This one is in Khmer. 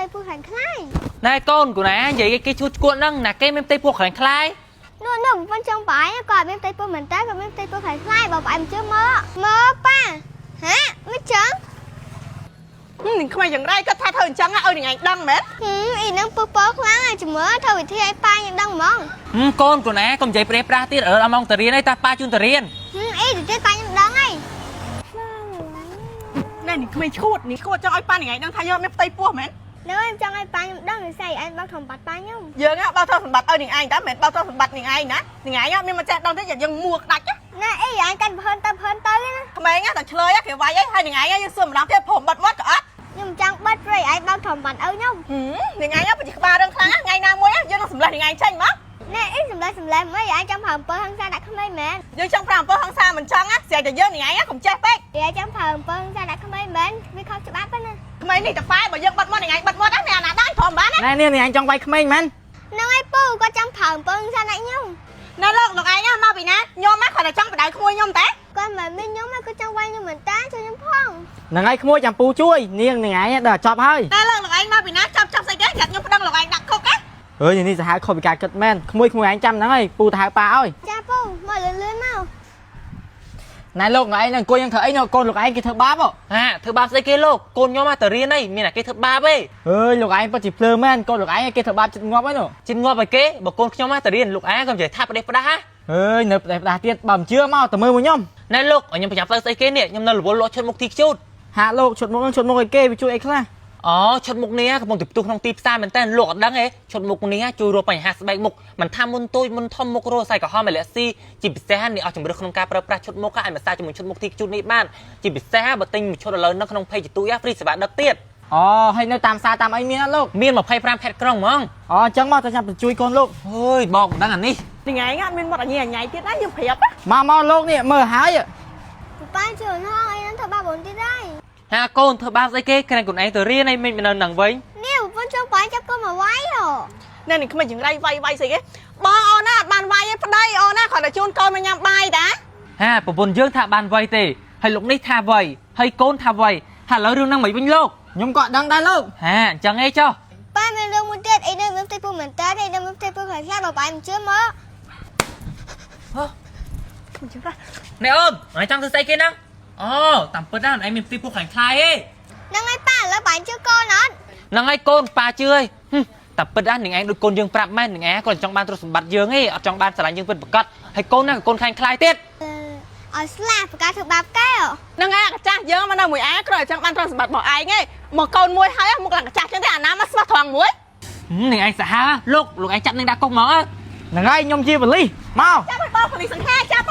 ផ្ទៃពោះខ្លាំងខ្លាយ ណែកូនគូណានិយាយគេឈួតឈួតហ្នឹងណាគេមានផ្ទៃពោះខ្លាំងខ្លាយ នោះនោះប្រពន្ធចង់បងឯងគាត់មានផ្ទៃពោះមែនតើគាត់មានផ្ទៃពោះខ្លាំងខ្លាយបើបងឯងមិនជឿមើលមើលប៉ាហាមិនចឹង នឹងក្មេងយ៉ាងไรគាត់ថាធ្វើអញ្ចឹងឲ្យនឹងឯងដឹងមែន ហឹមអ៊ីនឹងពឹសពោខ្លាំងហើយជំរឿធ្វើវិធីឲ្យប៉ាខ្ញុំដឹងហ្មង ហឹមកូនគូណាកុំនិយាយប្រេះប្រាស់ទៀតអឺដល់ម៉ោងទៅរៀនអីតាប៉ាជូនទៅរៀន ហឹមអ៊ីទៅទៀតប៉ាខ្ញុំដឹងហើយ ណែនឹងក្មេងឈួតនេះឈួតចង់ឲ្យប៉ានឹងឯងដឹងថាយើងមានផ្ទៃពោះមែន នៅឯងចង់ឲ្យប៉ាខ្ញុំដឹងនិស័យឯងបើកធំបាត់ប៉ាខ្ញុំ យើងបោកទ្រព្យសម្បត្តិឲ្យនឹងឯងតើមិនមែនបោកទ្រព្យសម្បត្តិនឹងឯងណានឹងឯងមានមកចេះដឹងទេយើងមួក្តាច់ ណែអ៊ីឯងកាន់ប្រហិនទៅប្រហិនទៅណា ក្មេងតែឆ្លើយគេវាយអីហើយនឹងឯងយើងសួរម្ដងទៀតព្រមបាត់មាត់ក៏អត់ ខ្ញុំចង់បិទព្រៃឯងបើកធំបាត់ឪខ្ញុំ នឹងឯងបជាក្បាលរឿងខ្លាំងថ្ងៃណាមួយយើងនឹងសម្លេះនឹងឯងចេញមក ណែអ៊ីសម្លេះសម្លេះមិនឯងចង់ប្រើអំពើហិង្សាដាក់ក្មេងមែន យើងចង់ប្រើអំពើហិង្សាមិនចង់ណាស្រាប់តែយើងនឹងឯងកុំចេះពេក ឯងចង់ប្រើអំពើហិង្សាដាក់ក្មេងមែនវាខុសច្បាប់ណា ក្មេងនេះតប៉ែបើយើងបាត់មាត់នឹងឯងបាត់មាត់ណាអ្នកណាដែរព្រមបានណា ណែនេះនេះអញចង់វាយក្មេងមែន ហ្នឹងឯងពូគាត់ចង់ប្រើអំពើហិង្សាដាក់ខ្ញុំ ណែលោកលោកឯងមកពីណាខ្ញុំមកគាត់តែចង់បដៅក្មួយខ្ញុំតែ គាត់មិនមានខ្ញុំហើយគាត់ចង់វាយខ្ញុំមែនតាជួយខ្ញុំផង ហ្នឹងហើយក្មួយចាំពូជួយនាងនឹងឯងដល់ចប់ហើយ ណែលោកលោកឯងមកពីណាចាប់ចាប់ស្អីគេយ៉ាត់ខ្ញុំប្តឹងលោកឯងដាក់គុកណា អើយនេះសាហាវខុសពីការគិតមែនក្មួយក្មួយឯងចាំហ្នឹងហើយពូទៅហៅប៉ាឲ្យ ចាពូមកលឿនលឿនមក ណែលោកឯងនឹងអង្គុយនឹងធ្វើអីនៅកូនលោកឯងគេធ្វើបាបហ៎ ហាធ្វើបាបស្អីគេលោកកូនខ្ញុំមកទៅរៀនអីមានតែគេធ្វើបាបទេ អើយលោកឯងពិតជាភ្លើមែនកូនលោកឯងគេធ្វើបាបចិត្តងាប់ហើយនោះ ជិនងាប់ឲ្យគេបើកូនខ្ញុំមកទៅរៀនលោកអាកុំនិយាយថាប្រទេសផ្ដាស់ហា អើយនៅផ្ទះផ្ដាស់ទៀតបើមិនជឿមកទៅមើលមួយខ្ញុំ ណែលោកឲ្យខ្ញុំប្រញាប់ទៅស្អីគេនេះខ្ញុំនៅរវល់លក់ឈុតមុខទីខ្ជូត ហាក់លោកឈុតមុខនឹងឈុតមុខឲ្យគេវាជួយអីខ្លះ អូឈុតមុខនេះកំពុងតែផ្ទុះក្នុងទីផ្សារមែនតើលោកអត់ដឹងទេឈុតមុខនេះជួយរកបញ្ហាស្បែកមុខមិនថាមុនតូចមុនធំមុខរោសៃក្រហមអាឡែស៊ីជាពិសេសនេះអស់ជំរឿសក្នុងការប្រើប្រាស់ឈុតមុខអាចមកសាជាមួយឈុតមុខទីខ្ជូតនេះបានជាពិសេសបើទិញមួយឈុតឥឡូវនៅក្នុង page ទូយ free សេវាដឹកទៀត អូហើយនៅតាមសារតាមអីមានអត់លោក មាន25ខេត្តក្រុងហ្មង អូអញ្ចឹងមកទៅចាំទៅជួយកូនលោក អើយបោកមិនដឹងអានេះ នឹងឯងអត់មានមាត់អញញ៉ៃទៀតណាយើងប្រាប់ មកមកលោកនេះមើលហើយ ប៉ាជួយហងអីហ្នឹងធ្វើបាបបងទៀតហើយ ហាកូនធ្វើបាបស្អីគេក្រែងខ្លួនឯងទៅរៀនអីមិននៅនឹងវិញ នេះប្រពន្ធចង់ប៉ាចាប់កូនមកវាយហ៎ ណែនឹងក្មេងចង្រៃវាយវាយស្អីគេបងអូនណាអត់បានវាយទេប្តីអូនណាគ្រាន់តែជូនកូនមកញ៉ាំបាយតា ហាប្រពន្ធយើងថាបានវ័យទេហើយលោកនេះថាវ័យហើយកូនថាវ័យហើយឥឡូវរឿងហ្នឹងមិនវិញលោក ខ្ញុំក៏អត់ដឹងដែរលោក ហាអញ្ចឹងឯងចុះ ប៉ាមានរឿងមួយទៀតអីនេះមានផ្ទៃពោះមែនតើអីនេះមានផ្ទៃពោះខ្លាំងខ្លាបើប៉ាមិនជឿមក ក្មេងចង្រៃ ណែអូនឯងចង់ធ្វើស្អីគេហ្នឹងអូតាមពិតណាឯងមានផ្ទៃពោះខ្លាំងខ្លាយឯង ហ្នឹងហើយប៉ាឥឡូវប៉ាជឿកូនអត់ ហ្នឹងហើយកូនប៉ាជឿឯងហឹមតាមពិតណានឹងឯងដូចកូនយើងប្រាប់មែននឹងឯងគាត់ចង់បានទ្រព្យសម្បត្តិយើងឯងអត់ចង់បានស្រឡាញ់យើងពិតប្រាកដហើយកូនណាក៏កូនខ្លាំងខ្លាយទៀត ឲ្យស្លាប់ប្រកាសធ្វើបាបកែ នឹងឯងកាចាស់យើងមកនៅមួយឯងគ្រាន់តែចង់បានទ្រព្យសម្បត្តិរបស់ឯងឯងមកកូនមួយហើយមុខឡើងកាចាស់ចឹងទេអាណាមកស្មោះត្រង់មួយ ហឹមនឹងឯងសាហាវលោកលោកឯងចាប់នឹងដាក់គុកហ្មង ហ្នឹងហើយខ្ញុំជាប៉ូលីសមក ចាប់ឲ្យបងប៉ូលីសសង្ហាចាប់